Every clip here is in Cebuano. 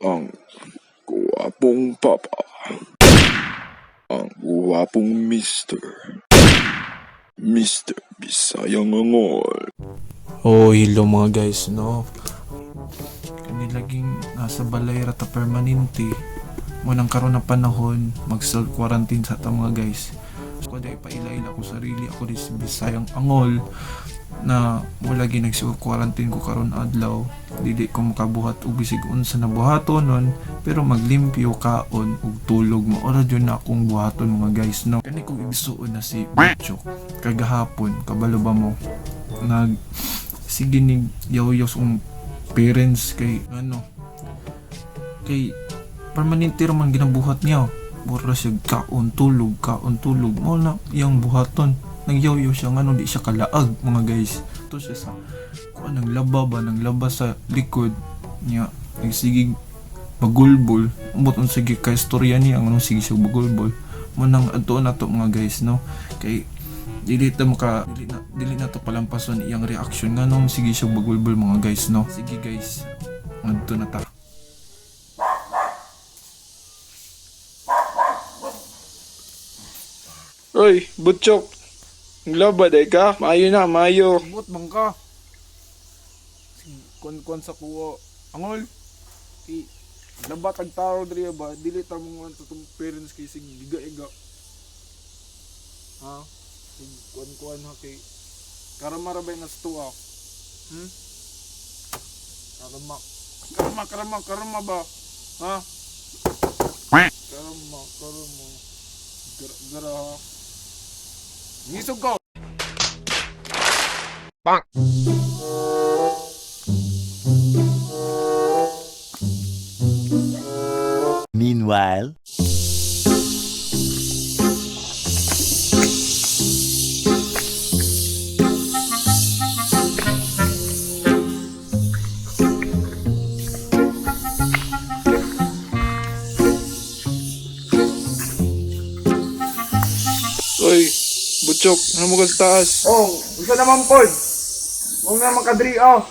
Ang gwapong papa. Ang gwapong mister. Mr. Bisayang Angol. Oh, hello mga guys, no? Kani laging nasa balay ra ta permanente. Mo nang karon na panahon, mag self quarantine sa ta mga guys. Ko dai paila-ila ko sarili ako di si Bisayang Angol na mo lagi nag self quarantine ko karon adlaw. Dili ko makabuhat og bisig unsa na buhaton nun, pero maglimpyo kaon ug tulog mo ora jud na akong buhaton mga guys, no. Kani kong igsuon na si Butchok kagahapon, kabalo ba mo nag sige ni yaw-yaw sa akong parents kay ano kay permanente ra man ginabuhat niya, mura siya kaon tulog mo na iyang buhaton. Nagyaw-yaw siya ngano di siya kalaag mga guys. To siya sa kuan ng laba ba, ng laba sa likod niya, nagsigig bagulbol. Umot ang sige kay istorya niya ngano sige siya bagulbol mo nang adto na to mga guys, no, kay dili ta maka dili na to palampason iyang reaction nganong sige siya bagulbol mga guys, no. Sige guys, ngadto na ta. Oy, Butchok. Naglaba day ka? Maayo na, maayo. Buot bang ka? Kuan kuan sa kuwa. Angol. Kay laba tag tao diri ba, dili ta mo sa tong parents kay sig giga-iga. Ha? Sig kuan kuan ha kay karama ra bay nas tuwa. Karama. Karama karama karama ba? Ha? Karama karama. Gara gara ha. Ngisog ko. Meanwhile. Oy, Butchok, ano mo ka sa taas? Oh, isa naman pod. Huwag na makadri ah.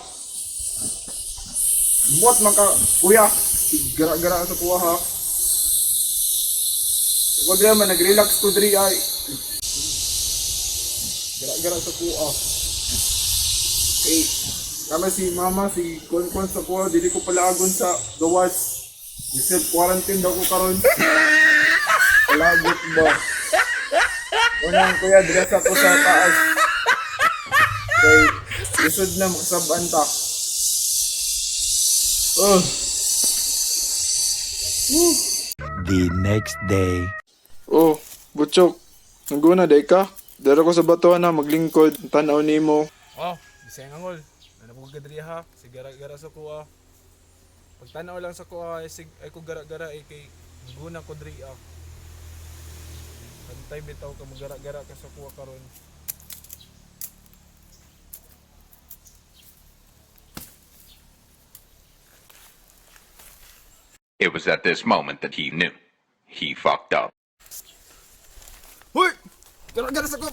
Buot man ka, kuya. Gara-gara sa kuha ha. Ako diri man nag-relax ko diri ay. Gara-gara sa kuha. Kay kama si mama si kon kon sa kuha dili ko palaagon sa gawas. Self quarantine daw ko karon. Palagot ba? Unang kuya, dress ako sa taas. Kay, lisod na makasabaan ta. Oh, The next day. Oh, Butchok. Naguna day ka? Dara ko sa batuan na maglingkod. Tanaw nimo. Oh, Bisayang Angol. Ano po kadri ha? Si gara-gara sa kuha. Pagtanaw lang sa kuha ay, sig ay ko gara-gara ay kay guna ko diri ah. Pantay bitaw ka magara-gara ka sa kuha karon. It was at this moment that he knew. He fucked up. Hoy! Gara-gara sa kuha.